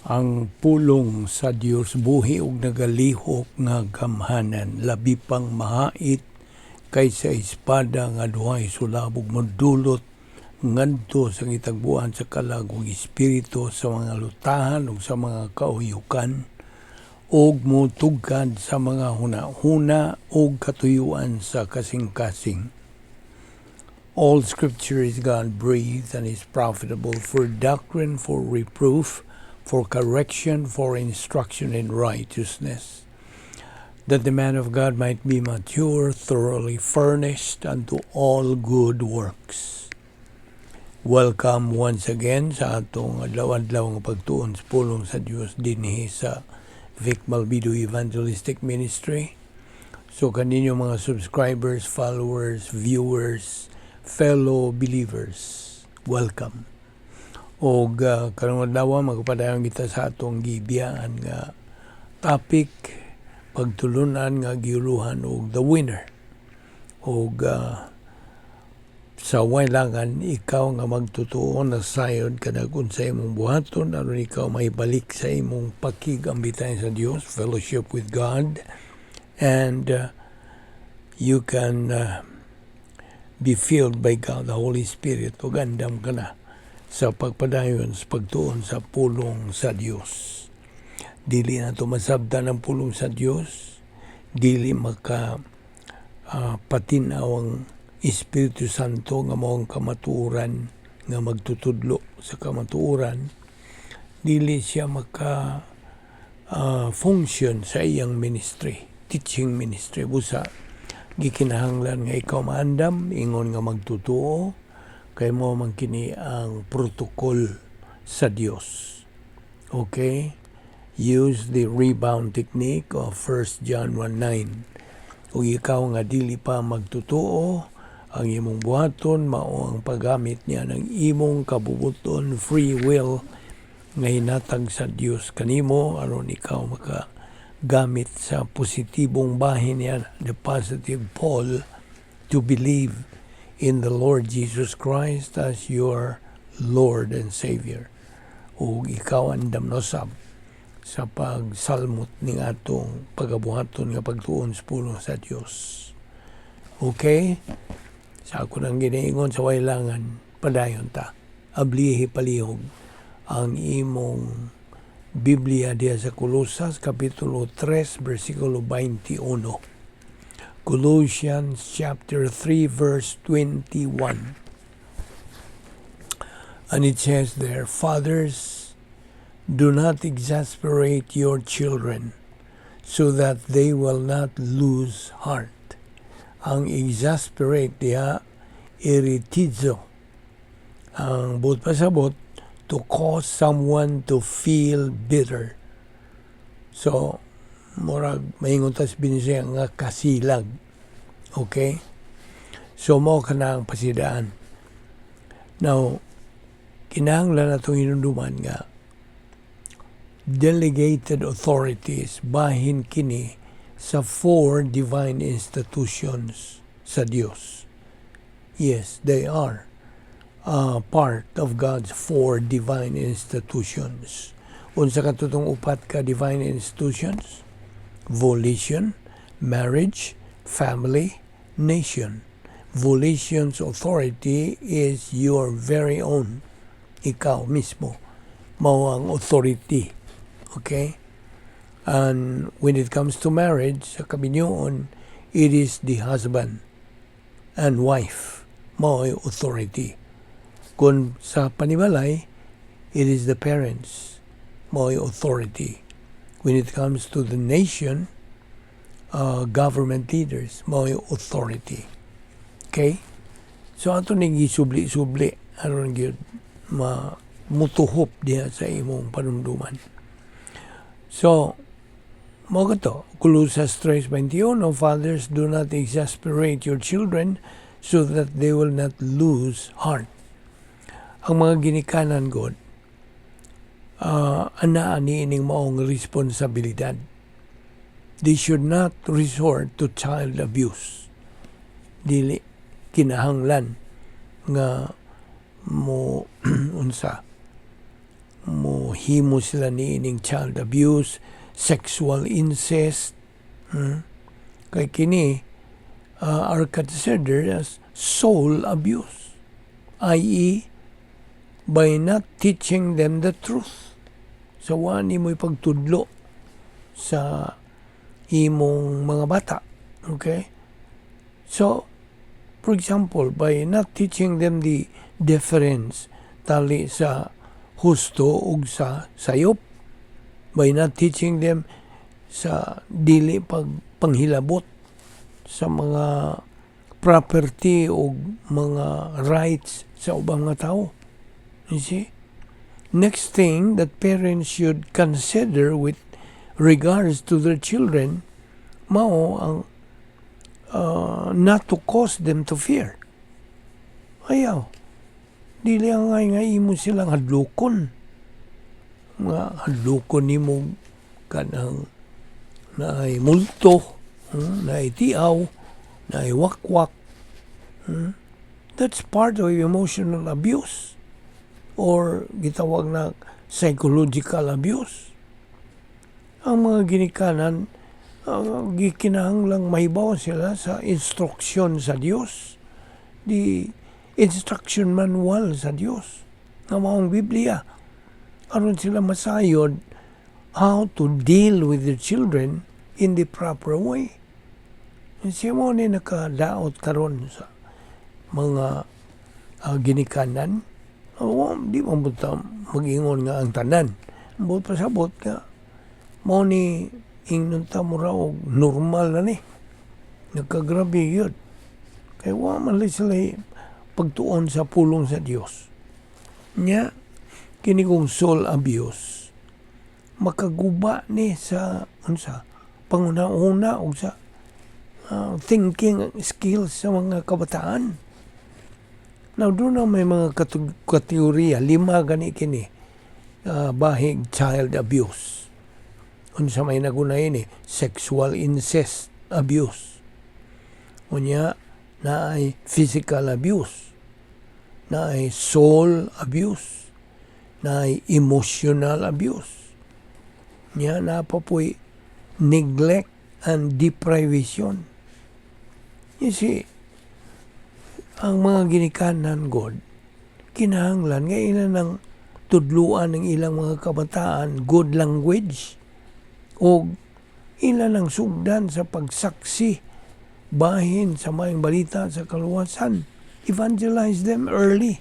Ang pulong sa Dios buhi ug nagalihok nga gamhanan, labi pang mahait kaysa espada nga duhay sulab, ug modulot ngadto sa gitagbuan sa kalag ug espiritu, sa mga lutahan ug sa mga kauyukan, ug motugkad sa mga huna-huna ug katuyuan sa kasing-kasing. All scripture is God-breathed and is profitable for doctrine, for reproof, for correction, for instruction in righteousness, that the man of God might be mature, thoroughly furnished unto all good works. Welcome once again sa atong adlaw-adlaw nga pagtuon sa pulong sa Dios dinhi sa Vic Malvido Evangelistic Ministry. So kaninyo mga subscribers, followers, viewers, fellow believers, welcome. Og karong adlaw magpadayon kita sa atong gibiyaan nga topic, pagtulunan nga giuluhan og "The Winner". Og sa wailangan ikaw nga magtutuo na sayod kada unsa imong buhaton aron ikaw maibalik sa imong pakig-ambitay sa Dios, fellowship with God, and you can be filled by God the Holy Spirit ug andam ka na sa pagpadayon sa pagtuon sa pulong sa Dios. Dili na to masabtan ang pulong sa Dios, dili maka patinaw ang Espiritu Santo nga mao ang kamatuoran nga magtutudlo sa kamatuoran, dili siya maka function sa iyang ministry, teaching ministry. Busa gikinahanglan nga ikaw maandam ingon nga magtutuo kay mao man kini ang protocol sa Dios. Okay? Use the rebound technique of 1 John 1:9. Ug ikaw nga dili pa magtotoo, ang imong buhaton mao ang paggamit niya ng imong kabubuton, free will nga hinatag sa Dios kanimo aron ikaw maka gamit sa positibong bahin niya, the positive pole, to believe in the Lord Jesus Christ as your Lord and Savior. Ug ikaw andam na usab sa pagsalmot ning atong pagabuhaton nga pagtuon sa pulong sa Dios. Okay? Sa ako nang giniingon sa wailangan, padayon ta. Ablihi palihog ang imong Biblia diya sa Kolosas Kapitulo 3, versikulo 21. Colossians chapter 3 verse 21. And it says there, "Fathers, do not exasperate your children so that they will not lose heart." Ang exasperate diha, irritizo. Ang buot pasabot, to cause someone to feel bitter. So, murag maingon tas Binisaya nga kasilag. Okay? So, mao kana ang pasidaan. Now, kinahanglan natong hinumduman nga delegated authorities bahin kini sa four divine institutions sa Dios. Yes, they are part of God's four divine institutions. Unsa katong upat ka divine institutions? Volition, marriage, family, nation. Volition's authority is your very own. Ikaw mismo. Mao ang authority. Okay? And when it comes to marriage, sa kaminyoon, it is the husband and wife mao authority. Kung sa panimalay, it is the parents mao authority. When it comes to the nation, government leaders mao authority. Okay? So ato ning gisubli-subli aron gyud ma mutuhop diha sa imong panumduman. So, mao to, Colosas 3:21, "Fathers, do not exasperate your children so that they will not lose heart." Ang mga ginikanan god, anaa ni ining maong responsibilidad. They should not resort to child abuse. Dili kinahanglan nga mo unsa mo Naghimo sila niining child abuse, sexual incest. Kay kini are considered as soul abuse, i.e., by not teaching them the truth. So, wa nimo ipagtudlo sa imong mga bata. Okay? So, for example, by not teaching them the difference tali sa husto ug sa sayop, by not teaching them sa dili pag panghilabot sa mga property o mga rights sa ubang mga tao. You see? Next thing that parents should consider with regards to their children, mao ang not to cause them to fear. Ayaw. Dili ang ngay nga imo silang hadlokon. Nga hadlokon nimo kanang naay multo, naay tiaw, naay wakwak. That's part of emotional abuse or gitawag na psychological abuse. Ang mga ginikanan, gikinahanglang mahibaw sila sa instruksyon sa Dios. The instruction manual sa Dios nga maong Biblia. Aron sila masayod how to deal with their children in the proper way. Siya mao ni nakadaot karon sa mga ginikanan. Oh, di man buta mag-ingon nga ang tanan. Buot pasabot nga mao ni ingnon ta mura og normal na ni. Nagkagrabe yun. Kay wa man lang sila pagtuon sa pulong sa Dios. Nya kini kong soul abuse makaguba ni sa unsa panguna-una og sa thinking skills sa mga kabataan. Now, duna may mga kategorya, lima gani kini, bahig child abuse. Unsa may nagunay ni sexual incest abuse. Unya, naay physical abuse, naay soul abuse, naay emotional abuse. Nya naa pa poy neglect and deprivation. You see, ang mga ginikanan god, kinahanglan nga ila nang tudluan ng ilang mga kabataan good language o ila nang sugdan sa pagsaksi bahin sa maayong balita sa kaluwasan. Evangelize them early.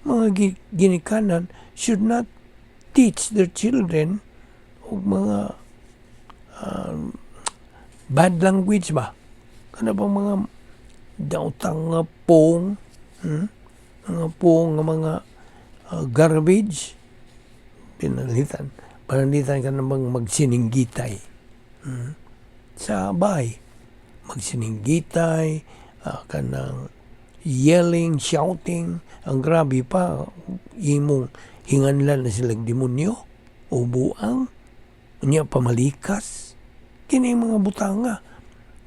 Mga ginikanan should not teach their children og mga bad language ba? Kana bang mga daotang nga pong, Mga pong nga mga garbage, pinalitan. Pananglitan ka namang magsininggitay. Sa bahay, magsininggitay, kanang yelling, shouting, ang grabe pa, imong hinganlan na silang demonyo o buang, unya pamalikas. Kini mga butanga,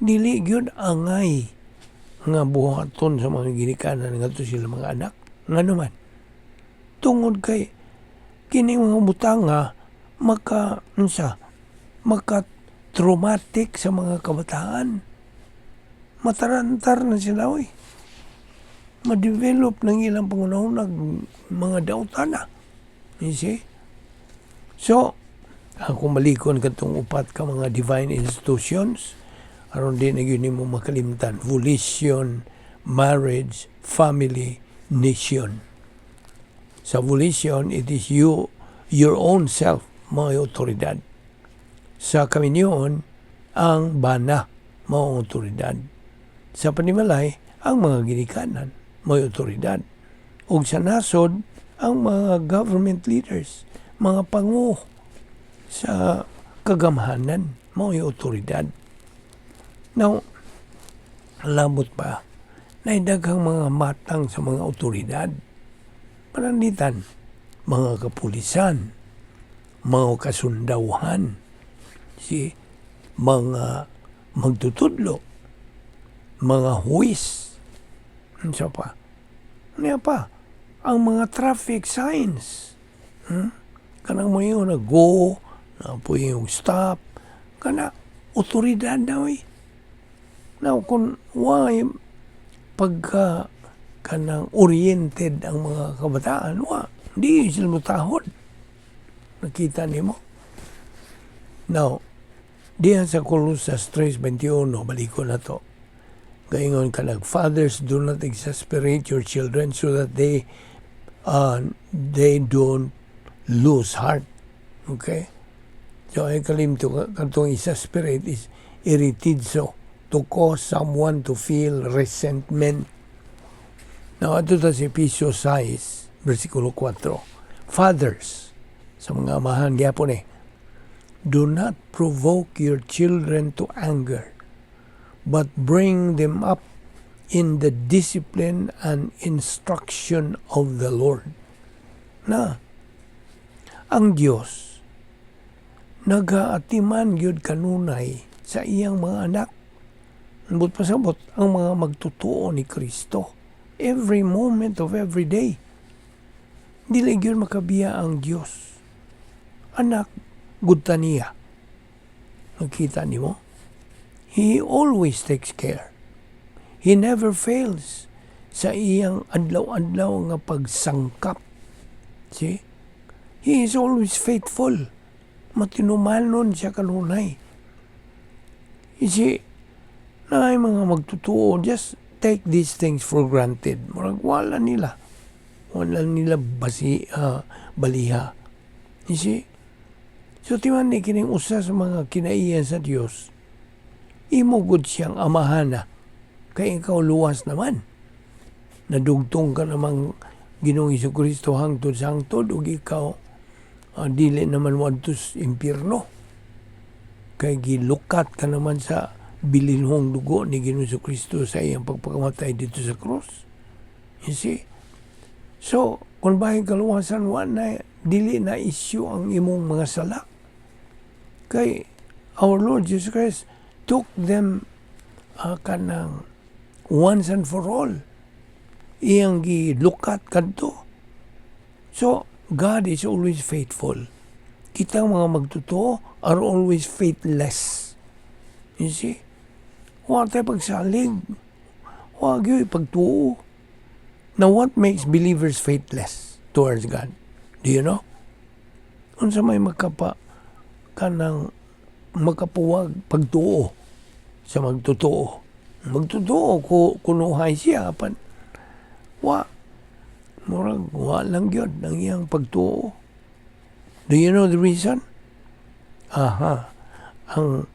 dili gyud angay nga buhaton sa mga ginikanan ngadto sila mga anak. Ngano man? Tungod kay kini mga butanga maka unsa maka traumatic sa mga kabataan. Matarantar na sila oy. Ma-develop ng ilang pangunahon mga dautan na. You see? So, ako malikon katong upat ka mga divine institutions aron di na gyud nimo makalimtan: volition, marriage, family, nation. Sa volition, it is you, your own self, mga otoridad. Sa kaminyoon, ang bana, mga otoridad. Sa panimalay, ang mga ginikanan, mga otoridad. Ug sa nasod, ang mga government leaders, mga pangu sa kagamhanan, mga otoridad. Now, labot pa, na daghang mga matang sa mga otoridad. Pananglitan, mga kapulisan, mga kasundawhan, si mga magtutudlo, mga huwis, unsa pa? Ano pa? Ang mga traffic signs. Kanang mo na go, na po yung stop, kana otoridad na oy. Now, kung why pagka kanang oriented ang mga kabataan, wa, di sila mutahod. Nakita nimo? Now, diha sa Colosas 3:21, baliko na to. Gaingon kanag, "Fathers, do not exasperate your children so that they don't lose heart." Okay? So ay kalimto katong exasperate is irritizo, to cause someone to feel resentment. Now, ato ta sa Episio 6, versikulo 4. "Fathers," sa mga amahan gyapon eh, "do not provoke your children to anger, but bring them up in the discipline and instruction of the Lord." Na, ang Dios nagaatiman gyud kanunay sa iyang mga anak. Ambot pasabot ang mga magtutuo ni Kristo every moment of every day. Dili gyud makabiya ang Dios. Anak gud ta niya. Nakita nimo? He always takes care. He never fails sa iyang adlaw-adlaw nga pagsangkap. See? He is always faithful. Matinumanon siya kanunay. You see, naay mga magtutuo, just take these things for granted. Murag wala nila. Wala nila basi, baliha. You see? So timan ni kining usa sa mga kinaiyan sa Dios. Imo gud siyang amahana. Kay ikaw luwas naman. Nadugtong ka namang Ginoong Kristo hangtod sa hangtod ug ikaw dili naman moadto sa impyerno. Kay gilukat ka naman sa bilinhong dugo ni Ginoong Kristo sa iyang pagpakamatay dito sa krus. You see? So, kung bahin kaluwasan, wa na, dili na issue ang imong mga sala. Kay our Lord Jesus Christ took them kanang once and for all. Iyang gilukat kadto. So, God is always faithful. Kita mga magtotoo are always faithless. You see? Wa tayo pagsalig. Wa gyud pagtuo. Now, what makes believers faithless towards God? Do you know? Unsa may makapa kanang makapuwag pagtuo sa magtotoo? Magtotoo ko kunuhay siya apan wa murag wa lang gyud ang iyang pagtuo. Do you know the reason? Aha. Ang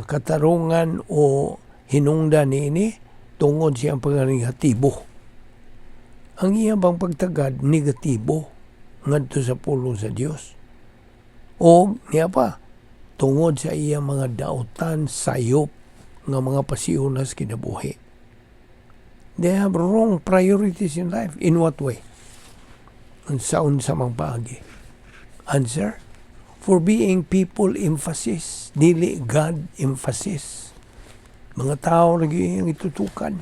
katarungan o hinungdan niini tungod siyang pagkanegatibo. Ang iyang bang pagtagad negatibo ngadto sa pulong sa Dios. O niya pa tungod sa iyang mga dautan, sayop nga mga pasiunas kinabuhi. They have wrong priorities in life. In what way? Unsa-unsa mang paagi? Answer? For being people emphasis, dili God emphasis. Mga tao lagi ang itutukan.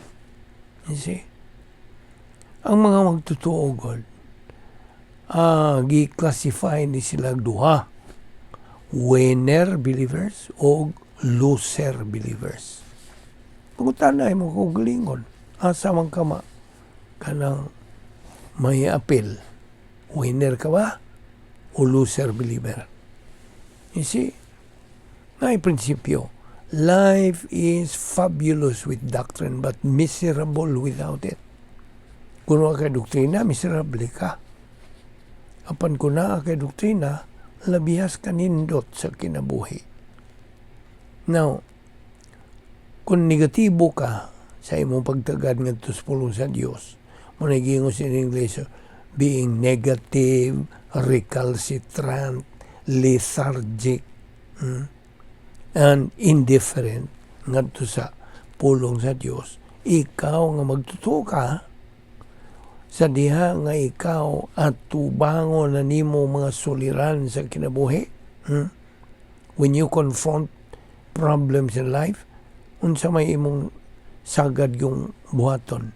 You see? Ang mga magtotoo God, gi-classify ni sila duha. Winner believers o loser believers. Pangutana mo kung galingon, asa man ka ma kanang may apil. Winner ka ba o loser believer? You see, naay prinsipyo. Life is fabulous with doctrine but miserable without it. Kung wa kay doktrina, miserable ka. Apan kung naa kay doktrina, labihas ka nindot sa kinabuhi. Now, kung negatibo ka sa imong pagtagad ngadto sa pulong sa Dios, mo na giingon sa Ingles, being negative, recalcitrant, lethargic, and indifferent ngadto sa pulong sa Dios, ikaw nga magtotoo ka, sa diha nga ikaw at tubangon na nimo mga suliran sa kinabuhi, When you confront problems in life, unsa may imong sagad yung buhaton?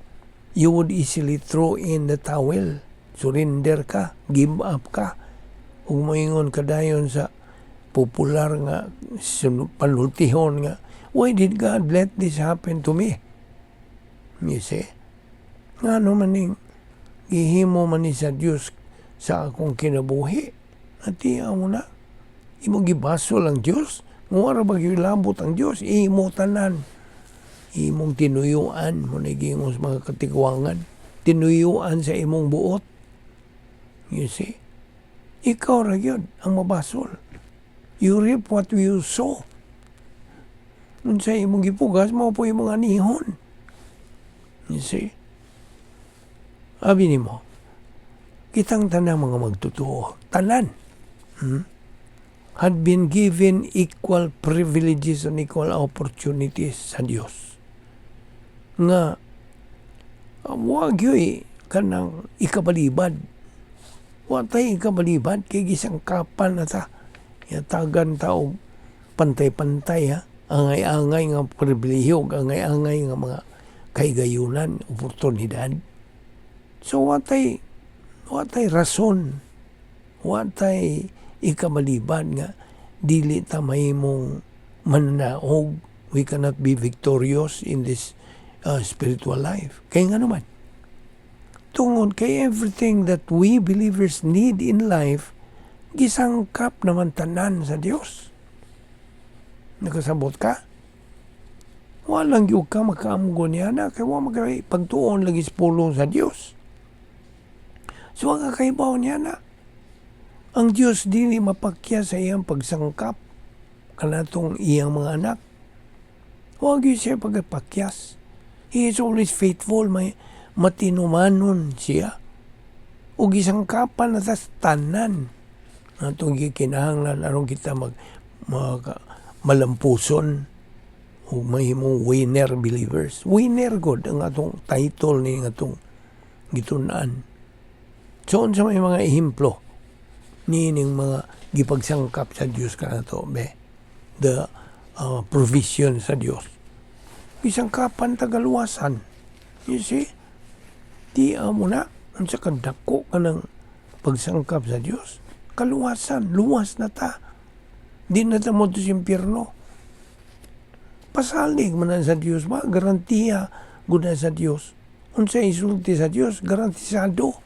You would easily throw in the towel. Surrender ka, give up ka. Ug moingon kadayon sa popular nga panultihon nga, "Why did God let this happen to me?" You see? Ngano man ning gihimo man ni sa Dios sa akong kinabuhi? Atiya mo na. Imo gibasol ang Dios. Nga ra ba gilabot ang Dios? Imo tanan. Imong tinuyuan mo na giingon sa mga katigwangan. Tinuyuan sa imong buot. You see? Ikaw ra gyud ang mabasol. You reap what you sow. Unsa imong gipugas, mao po imong anihon. You see? Abi nimo, kitang tanang mga magtotoo, tanan, had been given equal privileges and equal opportunities sa Dios. Nga, wa gyoy kanang ikabalibad. Wa tay ikabalibad kay gisangkapan na ta. Yatagan ta og pantay-pantay ha. Angay-angay nga pribilehiyo, angay-angay nga mga kahigayunan, oportunidad. So wa tay rason, wa tay ikabalibad nga dili ta mahimong mananaog. We cannot be victorious in this spiritual life. Kay nga naman, tungod kay everything that we believers need in life, gisangkap naman tanan sa Dios. Nakasabot ka? Walang gyud ka makaamgo niya na kay wa magay pagtuon lagi sa pulong sa Dios. So ang kakaibaw niya na ang Dios dili mapakya sa iyang pagsangkap kanatong iyang mga anak. Wa gyud siya pagpakyas. He is always faithful, may matinumanon siya. Ug gisangkapan na tas tanan atong gikinahanglan aron kita mag malampuson ug mahimong winner believers. Winner god ang atong title ni atong gitun-an. So unsa may mga ehemplo niining mga gipagsangkap sa Dios kanato be, the provision sa Dios? Gisangkapan ta kaluwasan. You see? Di amo na unsa kadako kanang pagsangkap sa Dios. Kaluwasan, luwas na ta. Di na ta mo sa impyerno. Pasalig man na sa Dios ba? Garantiya gud na sa Dios. Unsa isulti sa Dios, garantisado.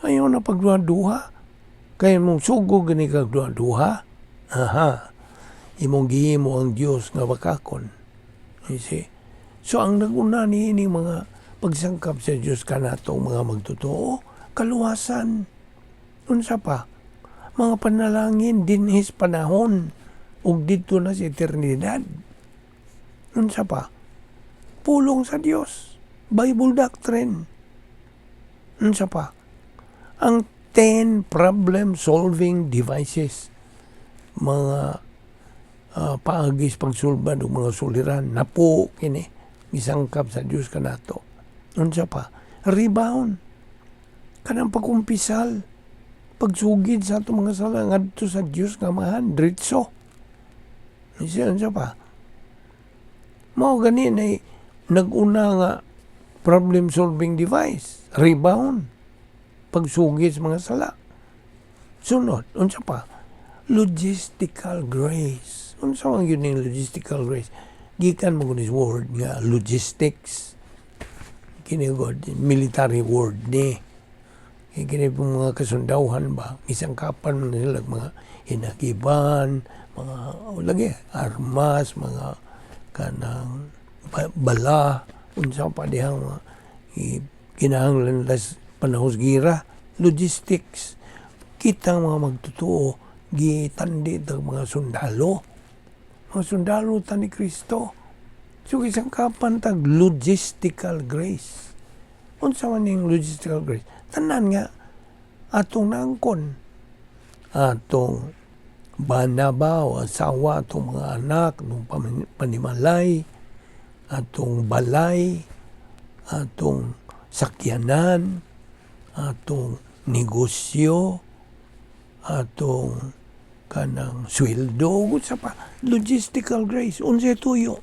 Ayaw na pagduha-duha. Kaya mong sugo gani kag duha-duha. Aha. Imong gihimo ang Dios nga bakakon. You see? So ang naguna ni mga pagsangkap sa Dios kanatong mga magtotoo, kaluwasan. Unsa pa? Mga panalangin dinhis panahon ug didto na sa eternidad. Unsa pa? Pulong sa Dios. Bible doctrine. Unsa pa? Ang 10 problem solving devices. Mga paagis pagsulbad og mga suliran napo kini gisangkap sa Dios kanato. Unsa pa? Rebound. Kanang pagkumpisal. Pagsugid sa atong mga sala ngadto sa Dios nga Amahan, diretso. Unsa pa? Mao gani na nag-una nga problem solving device, rebound. Pagsugid sa mga sala. Sunod, unsa pa? Logistical grace. Unsa man gyud ning logistical grace? Gikan mo kunis word nga logistics. Kini god military word ni. Kay kini pong mga kasundawhan ba, isangkapan man nila mga hinagiban, mga lagi armas, mga kanang bala, unsa pa dihang mga kinahanglan nila sa panahon sa gira, logistics. Kitang mga magtotoo gitandi tag mga sundalo. Mga sundalo ta ni Kristo. So gisangkapan tag logistical grace. Unsa man ning logistical grace? Tanan nga atong naangkon. Atong bana ba o asawa, atong mga anak, atong panimalay, atong balay, atong sakyanan, atong negosyo, atong kanang sweldo, unsa pa, logistical grace. Unsay tuyo?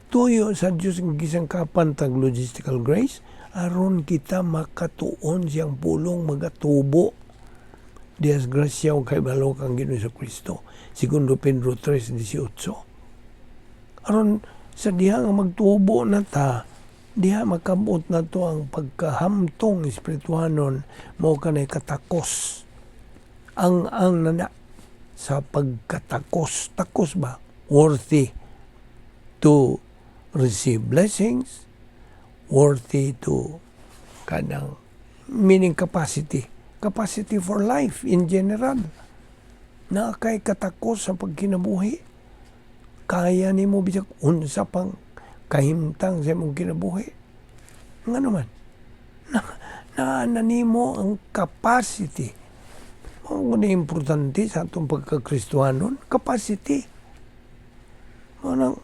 Tuyo sa Dios nga gisangkapan tag logistical grace aron kita makatuon siyang pulong magatubo. Diyas grasya ug kahibalo kang Ginoo Kristo. Segundo Pedro 3:18. Aron sa diha nga magtubo na ta, diha makabot na to ang pagkahamtong espirituhanon mo kanay katakos. Ang nana sa pagkatakos, takos ba? Worthy to receive blessings, worthy to kanang meaning capacity, capacity for life in general. Na kay katakos sa pagkinabuhi. Kaya nimo bisag unsa pang kahimtang sa imong kinabuhi. Nga naman, na nimo ang capacity. Mao na importante sa atong pagkakristuhanon, capacity. Mao nang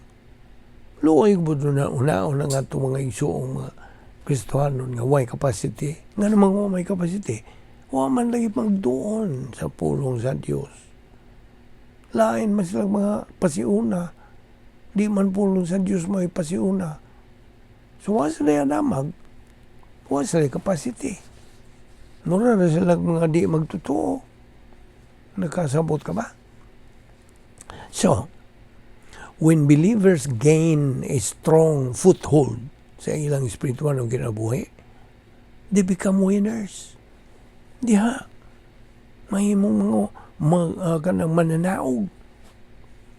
luoy mo na una-una nga atong mga igsuong mga Kristohanon nga way capacity. Nga naman wa may capacity? Wa man lagi magduon sa pulong sa Dios. Lain man silang mga pasiuna. Di man pulong sa Dios may pasiuna. So wa sila damag. Wa sila capacity. Mura na sila mga di magtotoo. Nakasabot ka ba? So, when believers gain a strong foothold sa ilang espiritual ng kinabuhi, they become winners. Diha, mahimong mga kanang mananaog.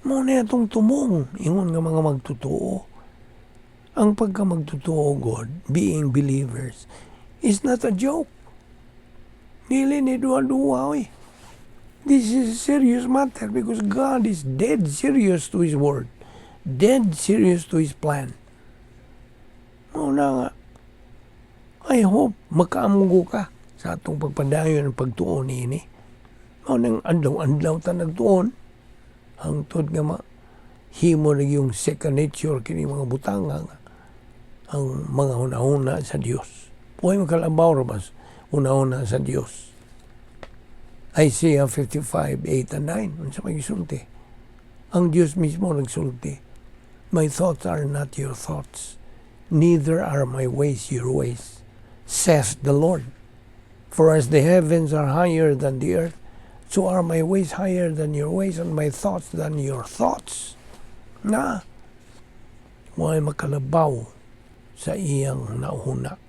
Mao na itong tumong, ingon nga mga magtotoo. Ang pagka magtotoo God, being believers, is not a joke. Dili ni duwa-duwa, oy. This is a serious matter because God is dead serious to His word. Dead serious to His plan. Mao na nga, I hope makaamgo ka sa atong pagpadayon ng pagtuon niini. Mao nang adlaw-adlaw ta nagtuon hangtod nga ma himo na yung second nature kini mga butanga nga ang mga hunahuna sa Dios. Huwag makalabaw ra bas hunahuna sa Dios. Isaiah 55, 8 and 9. Unsa may gisulti? Ang Dios mismo nagsulti. "My thoughts are not your thoughts, neither are my ways your ways, says the Lord. For as the heavens are higher than the earth, so are my ways higher than your ways and my thoughts than your thoughts." Na, way makalabaw sa iyang nauna.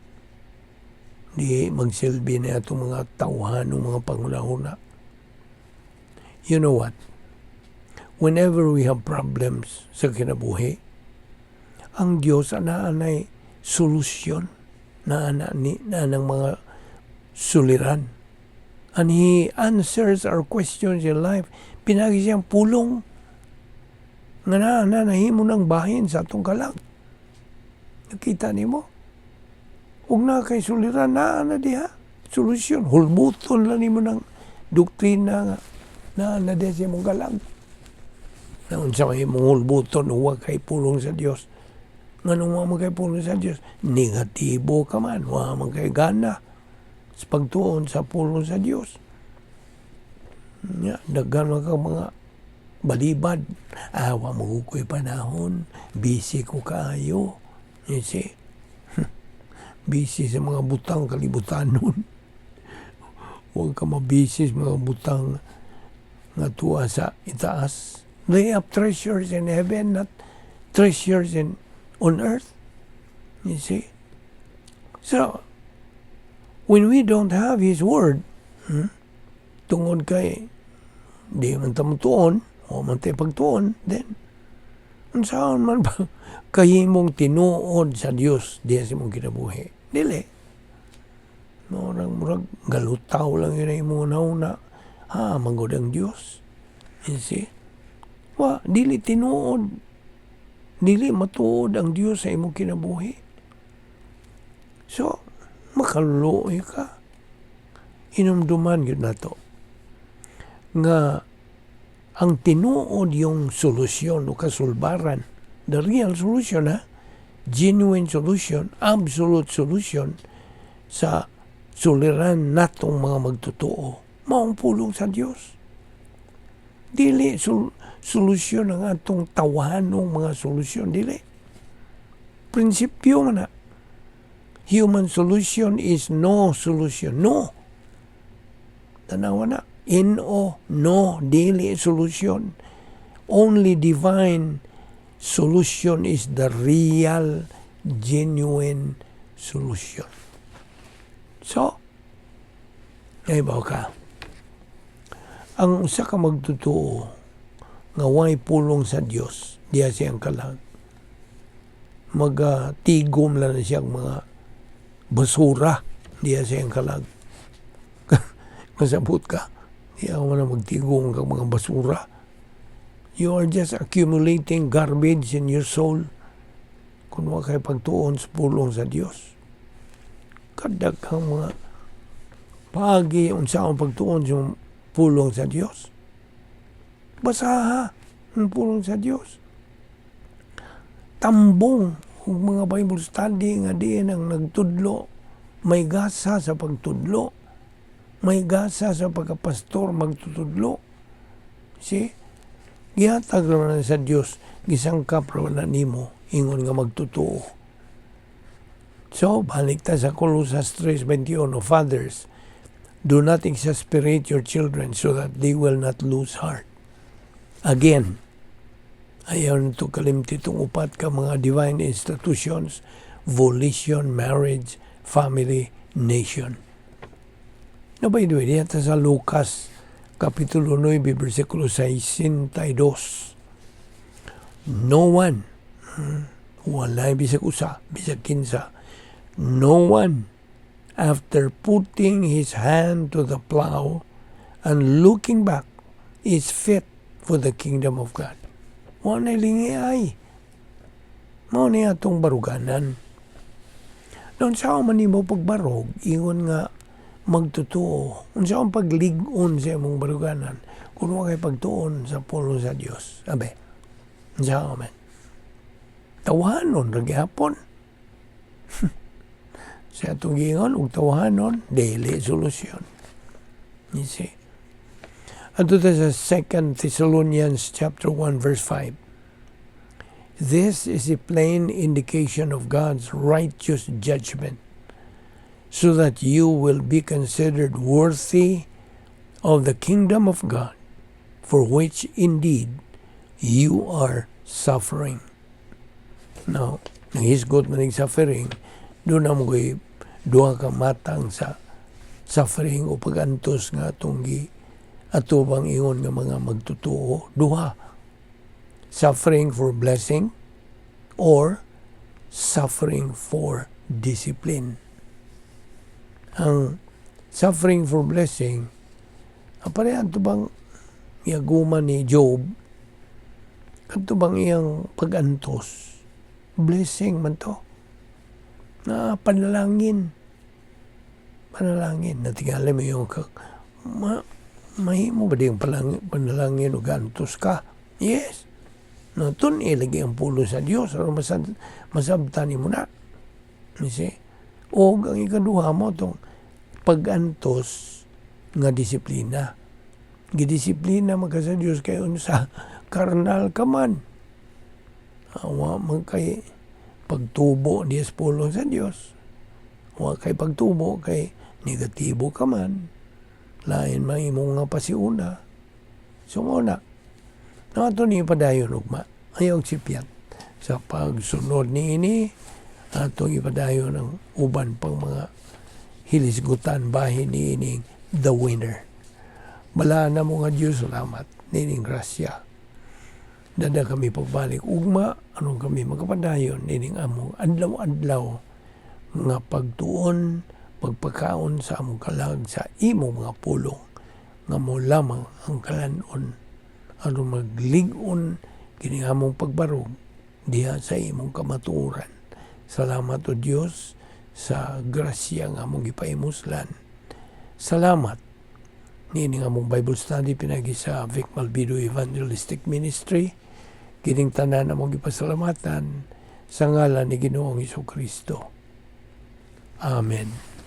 Di magsilbi na itong mga tawhan ng mga panghuna-huna. You know what? Whenever we have problems sa kinabuhi, ang Diyos ana-anay solusyon na ana ni na ng mga suliran. And He answers our questions in life. Pinagi siyang pulong nga na nahimo ng bahin sa atong kalag. Nakita nimo? Ug na kay suliran na diha. Solusyon. Hulbuton lang nimo ng doktrina nga na diha sa imong kalag. Na unsa may imong hulbuton, wa kay pulong sa Dios. Nganong wa man kay pulong sa Dios? Negatibo ka man, wa man kay gana sa pagtuon sa pulong sa Dios. Nya, daghan man ka mga balibad. Ah, wa mo ko'y panahon. Busy ko kaayo. You see? Busy sa mga butang kalibutanon. Huwag ka mabisi sa mga butang nga tuwa sa itaas. Lay up treasures in heaven, not treasures in on earth. You see? So, when we don't have His Word, tungod kay di man ta motuon, o man tayo pagtuon, then, unsaon man ba kahimong tinuod sa Dios diya sa imong kinabuhi? Dili. Murag, murag, galutaw lang yun ang imong nauna. Ha, manggod ang Dios. You see? Wa, dili tinuod. Dili matuod ang Dios sa imong kinabuhi. So, makaluluoy ka. Inumduman yun na to. Nga, ang tinuod yung solusyon o kasulbaran, the real solution ha, genuine solution, absolute solution sa suliran natong mga magtotoo, maong pulong sa Dios. Dili solusyon ang atong tawahanong mga solusyon, dili. Prinsipyo man na. Human solution is no solution. No. Tanawa na. No, no, dili solution. Only divine solution is the real, genuine solution. So, ba ka? Ang usa ka magtotoo nga way pulong sa Dios diya siyang kalag, magatigom lang na siyang mga basura diya siyang kalag. Masabot ka? Di ako man magtigom kag mga basura. You are just accumulating garbage in your soul kung wa kay pagtuon sa pulong sa Dios. Kadaghang mga paagi unsa ang pagtuon sa pulong sa Dios. Basaha ang pulong sa Dios. Tambong ug mga Bible study nga diin ang nagtudlo may gasa sa pagtudlo, may gasa sa pagkapastor magtutudlo. See? Gihatag ra na sa Dios, gisangkap ra na nimo ingon nga magtotoo. So, balik ta sa Colosas 3:21, "Fathers, do not exasperate your children so that they will not lose heart." Again, ayaw nito kalimti itong upat ka mga divine institutions: volition, marriage, family, nation. No, by the way, diyan sa Lucas, Kapitulo 9, versikulo 62. No one, walay bisag usa, bisag kinsa, no one, after putting his hand to the plow and looking back, is fit for the kingdom of God. Wa na lingi ay. Mao ni atong baruganan. Unsa man nimo pagbarog, ingon nga magtotoo? Unsa ang paglig-on sa imong baruganan kung wa kay pagtuon sa pulong sa Dios? Abe, unsa man? Tawahanon ra gyapon. Sa atong giingon og tawahanon, dili solusyon. You see? Adto ta sa 2 Thessalonians chapter 1 verse 5. "This is a plain indication of God's righteous judgment, so that you will be considered worthy of the kingdom of God, for which indeed you are suffering." Now, nanghisgot man ning suffering, duna man ko'y duha ka matang sa suffering o pagantos nga atong gi atubang ingon nga mga magtotoo. Duha: suffering for blessing or suffering for discipline. Ang suffering for blessing, ang parehan to bang iyaguma ni Job, kadto bang iyang pagantos, blessing man to, na panalangin. Panalangin. Natingali mo yung mahimo ba di yung panalangin o gantos ka? Yes. No, tun-i lagi ang pulong sa Dios aron masabtan nimo na. You see? O ang ikaduha mo tong pag-antos nga disiplina. Gidisiplina man ka sa Dios kay unsa, karnal ka man. Wa man kay pagtubo diya sa pulong sa Dios. Wa kay pagtubo kay negatibo ka man. Lain man imong nga pasiuna. So mo na. Na ato ni padayon ugma. Ayaw sipyat. Sa pagsunod ni ini, atong ipadayon ang uban pang mga hilisgutan bahin ni ining The Winner. Balaan namo nga Diyos, salamat nining grasya. Dada kami pagbalik ugma, aron kami magpadayon nining among adlaw-adlaw nga pagtuon, pagpakaon sa among kalag sa imong mga pulong nga mo lamang ang kalanon aron maglig-on kini among pagbarog diha sa imong kamatuoran. Salamat, O Dios, sa grasya nga among gipahimuslan. Salamat niini nga among Bible study pinagi sa Vic Malvido Evangelistic Ministry. Kining tanan among gipasalamatan sa ngalan ni Ginoong Kristo. Amen.